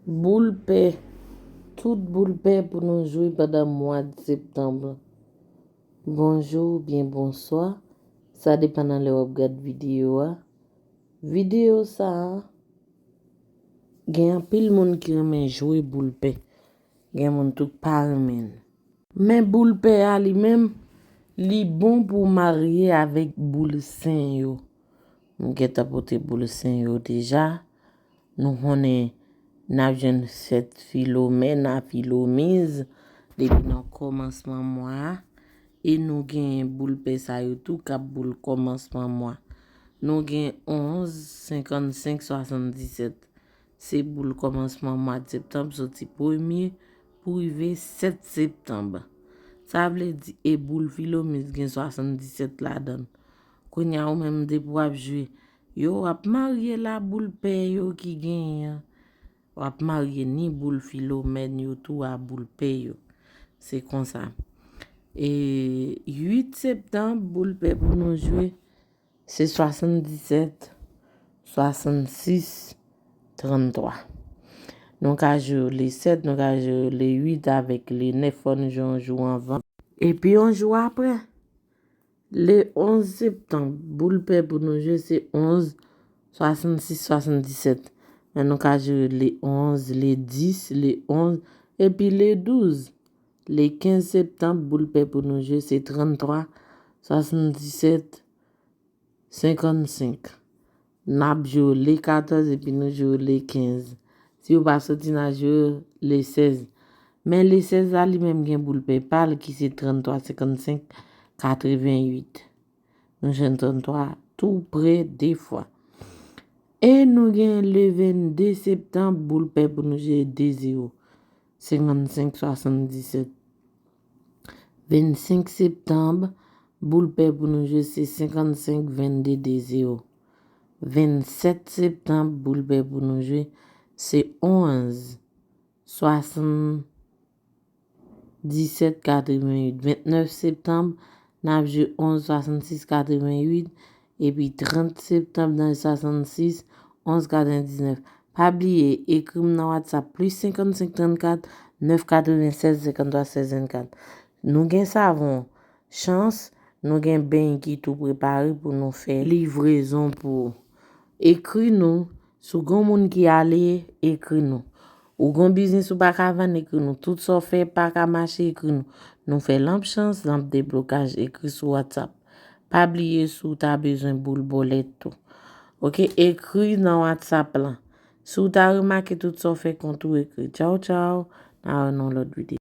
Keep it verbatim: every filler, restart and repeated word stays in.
Boul pè. Tout boul pè pou nou jwe pandan mwa septanm. Bonjou oubyen bonswa. Sa depann nan lè w ap gad videyo a. Videyo sa a, gen anpil moun ki renmen jwe boul pè. Gen moun tou k pa renmen l. Men boul pè a li menm, li bon pou w marye avèk boul sen yo. M gentan pote boul sen yo deja. Nou konnen n ap jwenn fèt Filomèn a Filomiz depi nan kòmansman mwa a. E nou gen boul pè sa yo tou k ap boul kòmansman mwa. Nou gen onz, senkannsenk, swasanndisèt. Se boul kòmansman mwa septanm, soti premye pou rive sèt septanm. Sa vle di, e boul Filomiz gen swasanndisèt ladan l. Kounye a ou menm depi w ap jwe, yo w ap marye la boul pè yo ki genyen an. W ap marye ni boul Filomèn yo tou a boul pè yo. Se konsa. E uit septanm, boul pè pou nou jwe, se swasanndisèt, swasannsis, tranntwa. Nou ka jwe yo le sèt, nou ka jwe yo le uit avèk le nèf, fò nou jwe yon jou anvan. Epi yon jou apre, le onz septanm, boul pè pou nou jwe se onz, swasannsis, swasanndisèt. Men nou ka jwe le onz, le dis, le onz, epi le douz. Le kenz septanm, boul pè pou nou jwe se tranntwa, swasanndisèt, senkannsenk. N ap jwe yo le katòz epi nou jwe yo le kenz. Si yo pa soti, n a jwe yo le sèz. Men le sèz la, li menm gen boul pè pa l ki se tranntwa, senkannsenk, katrevenuit. Nou jwenn tranntwa tou pre de fwa. E nou gen le vennde septanm, boul pè pou nou jwe de zewo, senkannsenk, swasanndisèt. Vennsenk septanm, boul pè pou nou jwe se senkannsenk, vennde, de zewo. Vennsèt septanm, boul pè pou nou jwe se onz, swasanndisèt, katrevenuit. Vennèf septanm, n ap jwe onz, swasansis, katrevenuit. Epi trant septanm nan swasansis, onz, katrevendiznèf. Pa bliye, ekri m nan WhatsApp, plis senkannsenk trannkat nèf katrevensèz senkanntwa sèz vennkat. Nou gen savon Chans, nou gen beny ki tou prepare pou nou fè livrezon pou ou. Ekri nou, si w gen yon moun ki ale, ekri nou. Ou gen yon biznis ou pa ka vann, ekri nou. Tout sa w fè pa ka mache, ekri nou. Nou fè lanp chans, lanp deblokaj, ekri sou WhatsApp. Pa bliye si w ta bezwen boul bòlèt tou. Oke, ekri nan WhatsApp lan. Si w ta remake tout sa w fè kont ou, ekri. Tchaw, tchaw. N a wè nan yon lòt videyo.